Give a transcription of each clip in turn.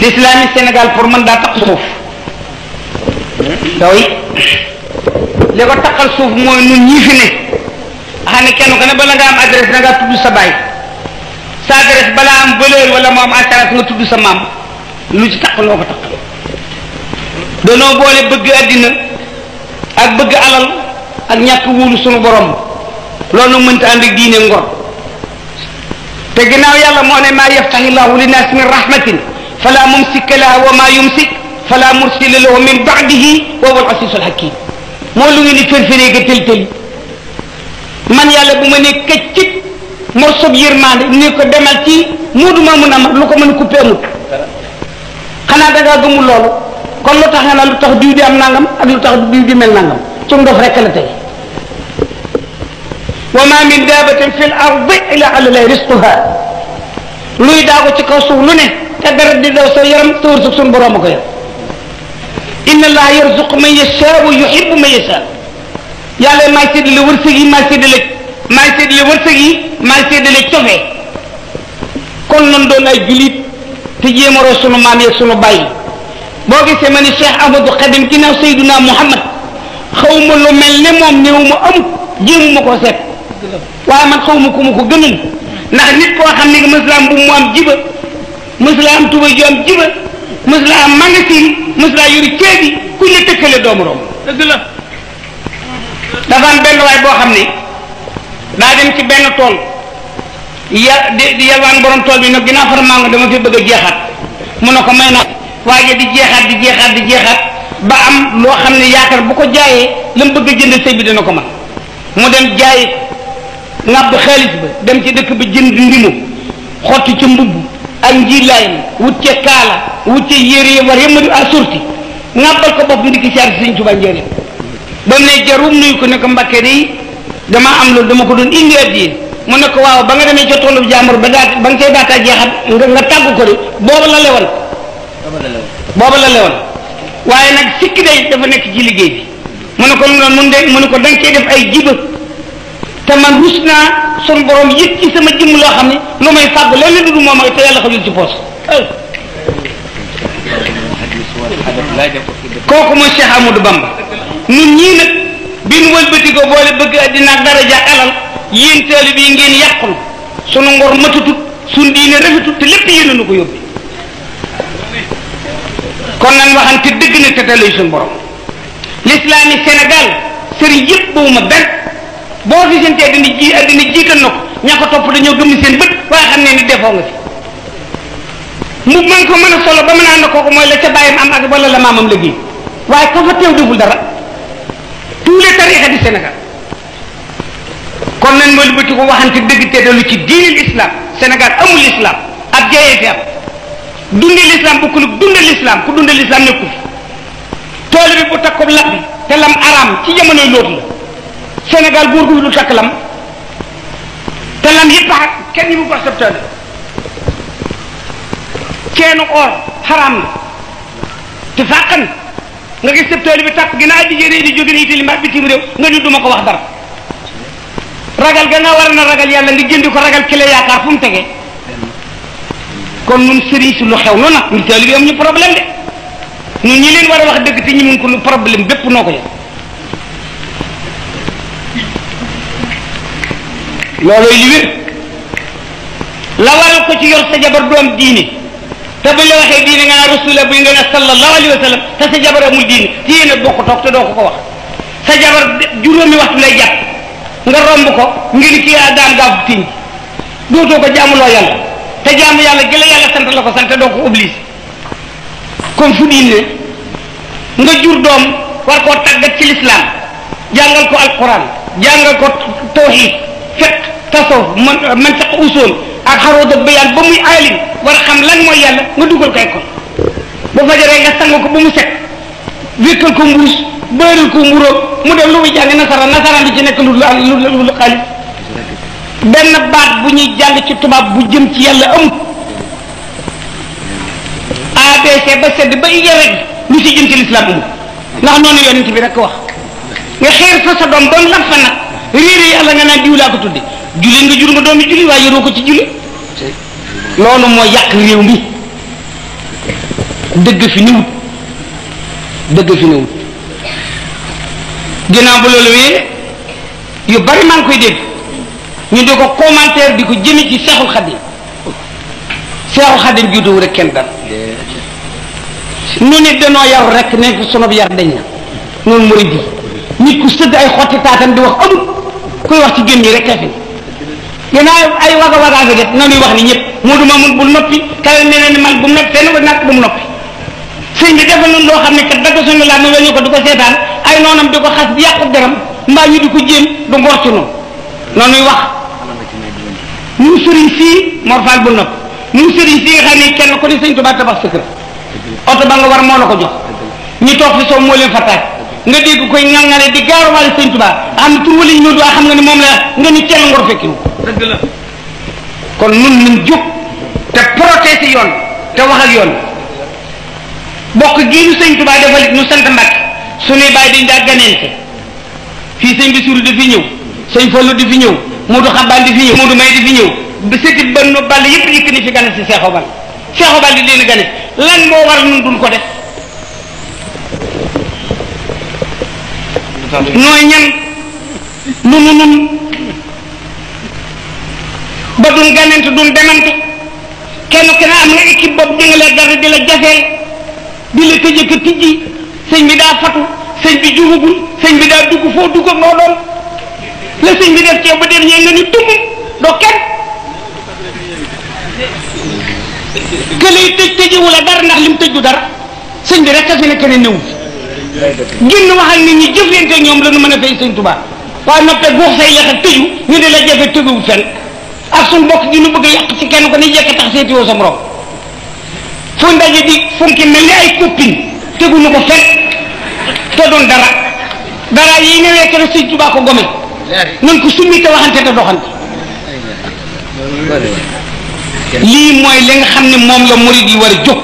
l'islam yi Sénégal pour man daa taq suuf yow li ko taqal suuf mooy nun ñii fi ne xam ne kenn ku ne bala nga am adresse da ngaa tudd sa baay sa adresse balaa am valeur wala moo am assurance nga tudd sa maam lu ci taq loo ko taqal danoo boole bëgg addina ak bëgg alal ak ñàkk wóolu sunu borom loolu mënta ànd ak diine ngor te ginnaaw yàlla moo ne maa yaftahi llahu linnaas min rahmatin fala mumsika laha wa ma yumsik fala mursila lahu min ba'dihi wa huwa al-aziz al-hakim moo lu ngeen di fërfëree ga tël-tël man yàlla bu ma ne këccit morsob yërmande ni ko demal ci muudu ma mun a lu ko mën a coupé amut xanaa da ngaa gëmul loolu kon lu tax nga naan lu tax diw di am nangam ak lu tax diw di mel nangam ci ndof rek la tey wa ma min daabatin fil ardi illa ala llahi rizquha luy daago ci kaw suuf lu ne te dara di daw sa yaram sa wërsëg suñu borom a ko yor inna allaha yarzuqu man yashaa wa yuhibbu man yashaa yàlla maay séddale wërsëg yi maay séddale wërsëg yi maay séddale cofee kon nan doon ay julit te jéem a roy sunu maam yeeg sunu bàyyi boo gisee ma ni Cheikh Ahmadou Khadim ginnaaw Seydina Muhammad xawma lu mel ne moom néew ma amut jéemu ma koo seet waaye man xawma ku ma ko gënal ndax nit koo xam ne mës la am bu mu am jiba mës la am tuba ju am jiba mës la am magasin mës la yori ceebi kuñ la tëkkale doomu room dëgg la dafa am benn waay boo xam ne daa dem ci benn tool di yalwaan borom tool bi nag ginnaaw far maa nga dama fi bëgg a jeexaat mu ne ko may na waaye di jeexaat ba am loo xam ne yaakaar bu ko jaayee la mu bëgg a jënd sëy bi dina ko man mu dem jaayi ŋàbb xaalis ba dem ci dëkk ba jënd ndimu xotti ca mbubb ak njilaayam wut ca kaala wut ca yére war yëmma di assorti ŋàbbal ko bopp ndiki saar si Sëñ Tuubaa njëriñ ba mu ne jarum nuyu ko ne ko Mbàkke day dama am loolu dama ko doon indi addiye mu ne ko waaw ba nga demee ca toolu jàmbur ba nga cay daataa jeexat nga tàggu ko de booba la lewoon waaye nag sikki day dafa nekk ci liggéey bi mu ne ko lu noonu mu ne ko da nga cee def ay jiba te man rus naa sun borom yëg ci sama jëmm loo xam ne lu may fàgg lenn du moom ak te yàlla xajul ci poos kooku mooy Cheikh Amadou Bamba ñun ñii nag bi nu wëlbati ko boole bëgg àddina ak daraja alal yéen taalibe yi ngeen yàqul sunu ngor matutut sunu diine rafetut te lépp yéen nu ko yóbbi kon nan waxante dëgg na te talay suñu borom l'islam yi Sénégal sëriñ yëpp boobu benn boo fi seen te addina jiital na ko ña ko topp dañoo gëm seen bët waaye xam ne ni defoo nga fi mu man ko mën a solo ba mën a ànd kooku mooy la ca bàyyam am ak wala la maamam liggéey waaye ka fa teew deful dara tous les tarixa du Sénégal kon nañ mooy bëti ko waxante dëgg te dalu ci diinil islam Sénégal amul islam ab jayee fi am dundee l'islam bokkul dundee l'islam ku dundee l'islam nekku fi tool bi bu takkob lap bi te lam araam ci jamonoy lóotu la Sénégal góor gu du takk lam te lam yëpp a kenn ñi bu ko accepté ceenu or xaraam na te fàqan nga gis septool bi takk ginnaaw di jëre di jóge ni itali mbaa bitim réew nga ni duma ko wax dara ragal ga nga war na ragal yàlla nga jëndi ko ragal ki la yaakaar fu mu tege kon nun sëriñ si lu xew nu nag ñu taalibe am ñu problème de ñun ñi leen war a wax dëgg te ñi mun ko lu problème bépp noo ko yëg loolooy li wér la waral ko ci yor sa jabar doom diine te buñ la waxee diine nga naa rasulullah buy nga ne sallallahu alayhi wa sallam te sa jabar amul diine ci yéen a bokk toog te doo ko wax sa jabar juróomi waxtu lay jàpp nga romb ko ngir kii daan gaafu tiñ dootoo ko jaamuloo yàlla te jaamu yàlla gi la yàlla sant la ko sant doo ko oblige kon fu diine nga jur doom war koo tàggat ci l'islam jàngal ko alquran jàngal ko tawhid fiqh tasawuf man taq usul ak xaroot ak bayaan ba muy aalim war a xam lan mooy yàlla nga dugal koy kon ba fajaree nga sang ko ba mu set wékkal ko mbuus bëral ko mburóog mu dem lu muy jàng nasaraan di ci nekk lu xaalis benn baat bu ñuy jàng ci tubaab bu jëm ci yàlla amut ABC ba sedd ba ija rek lu ci jëm ci l'islam amut ndax noonu yonent bi rek wax nga xeer fa sa doom doon lam fa nag réeré yàlla nga naan diw laa ko tudde julli nga jur nga doomi julli waaye yoroo ko ci julli loolu moo yàq réew mi dëgg fi niwut ginnaaw bu loolu wee yu bari maa ngi koy dégg ñu di ko commentaire di ko jëme ci Seexul Xadim juutuwu rek kenn dara nu nit danoo yaru rek ne sunu yar dañ na noonu murid yi nit ku sëgg ay xotti taatam di wax amul kuy wax ci gën ñi rek fi ginnaaw ay waga fi def nanuy wax ni ñëpp Moodu Mamun bul noppi kale nee na ni man bu mu noppi fenn ba nak bu mu noppi sëñ bi defal nañ loo xam ne kat dagg suñu laa nu weñu ko du ko seetaan ay noonam di ko xas di yàqu deram mbaa ñu di ko jéem du ngor ci noonu noonuy wax mu sëriñ fii Mor Fall bul noppi mu sëriñ fii nga xam ne kenn ko ni sëñ Tuubaa tabax sa kër oto ba nga war moo la ko jox ñu toog fi soo moo leen fa taaj nga dégg koy ŋaŋŋale di gaaruwaale sëñ Tuubaa xam ne tur wala ñu waa xam nga ni moom la nga ni cell ngor fekkiwu dëgg la kon nun nañ jóg te protéger yoon te wax ak yoon bokk gii nu sëñ Tuubaa defal it nu sant Mbàkke suñuy bàyyi dañ daa ganeente fii sëñ Basiru di fi ñëw sëñ Fallu di fi ñëw Moodu Xabaan di fi ñëw Moodu May di fi ñëw ba sëti ban nu ball yëpp yëkk ni fi gane si Seexu Bal Seexu Bal di leen gane lan moo war nun duñ ko def nooy ñan nun ba duñ ganante duñ demante kenn am nga équipe boobu di nga la garde di la jafeel di la tëjee ka tijji sëñ bi daa fatu sëñ bi jugagul sëñ bi daa dugg foo dugg ak noo doon la sëñ bi def ci yow ba dem ñee nga ni dugg doo kenn que lay tëjewu la dara ndax lim tëj du dara sëñ bi rek a fi ne keneen néew génn wax ak nit ñi jëflante ñoom la nu mën a fay sëñ Tuubaa waaye noppee guux say lex ak tëju ñu di la jafe tëjuwul fenn ak suñ bokk gi nu bëgg a yàq ci kenn ko ni jekk tax seetiwoo sa morom fu ndaje di funki mel ni ay copine teguñu ko fekk te doon dara yi newee ke sëñ Tuubaa ko gome nan ko summi te waxante te doxante lii mooy li nga xam ne moom la murid yi war a jóg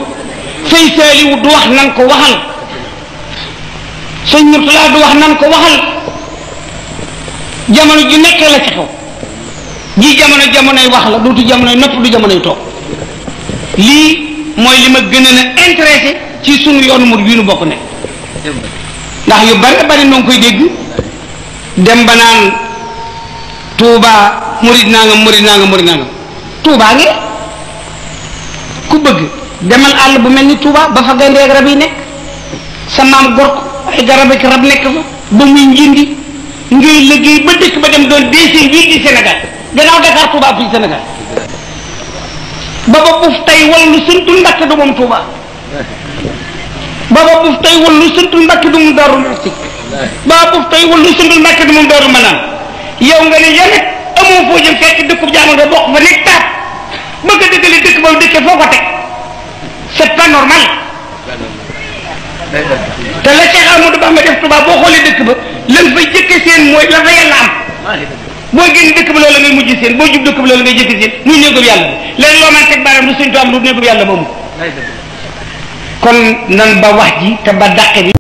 sëñ Saaliwu du wax nan ko waxal sëñ Murtala du wax nan ko waxal jamono ju nekk la ci xew ji jamonoy wax la dootu jamonoy nopp du jamonoy toog lii mooy li ma gën a intéressé ci sunu yoonu murid bii nu bokk ne ndax yu bari noo ngi koy dégg dem ba naan Touba murid nangam Touba ngi ku bëgg demal àll bu mel ni Touba ba fa gaynde ak rab yi nekk sa maam gor ko ay garab ak rab nekk fa ba muy njindi ngay liggéey ba dëkk ba dem doon deuxième ville du Sénégal gannaaw Dakar Touba fii Sénégal baba buuf tey wala lu sëntul Mbàkke du moom Touba baba buuf tey wala lu sëntul Mbàkke du moom Daaru Muxti baba buuf tey wala lu sëntul Mbàkke du moom Daaru Manaan yow nga ne yow nag amoo foo jëm fekk dëkkub jaamu nga bokk fa nekk taat bëgg a dëkkale dëkk ba dëkkee foo ko teg c'est pas normal te la Cheikh Amadou Bamba def Touba boo xoolee dëkk ba lan fay jëkke seen mooy la fa yàlla am boo génn dëkk ba loolu ngay mujj seen boo jub dëkk ba loolu ngay jëkke seen muy néegub yàlla bi léegi loo man teg baaraam lu sëñ to am lu néegub yàlla moomu kon nan ba wax ji te ba dàqe bi